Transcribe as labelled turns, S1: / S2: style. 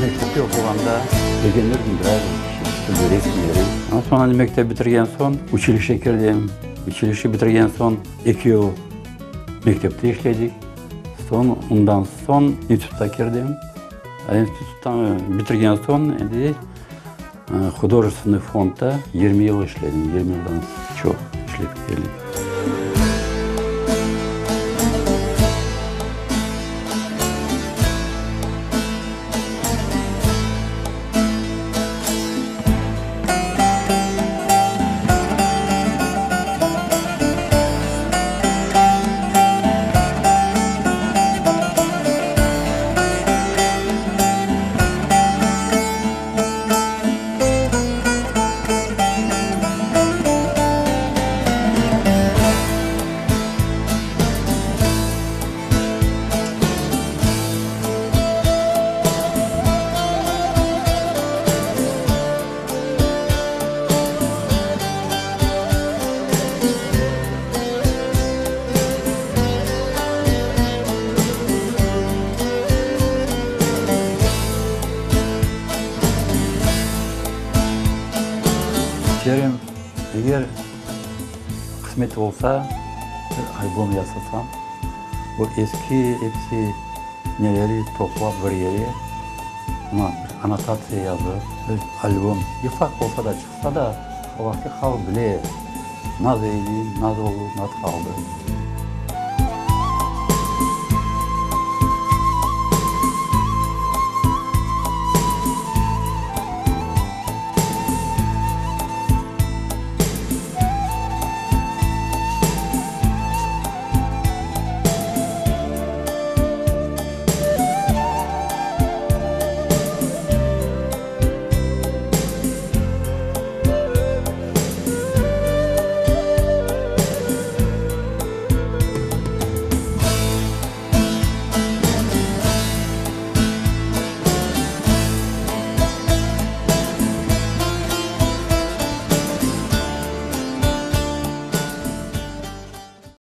S1: Mektepte oquğanda begenirdim biraz çeşit türlü resimleri. Soñra mektep bitirgen soñ uçilişe kirdim. Uçilişe bitirgen soñ eki yıl mektepte işledik. Soñ ondan soñ institutqa kirdim. İnstituttan bitirgen soñ endi Hudojestvennıy fondda 20 yıl işledim, 20 yıldan çoq işlep keldim. İsterim, eger qısmet olsa, bir albom yasasam, bu eski episi neleri toplap bir yere, oña bir annotatsiya yazıp, bir albom, yufaq olsa da, çıqsa da, o vaqıtki halq bile, naz edi, naz oldı, naz qaldı.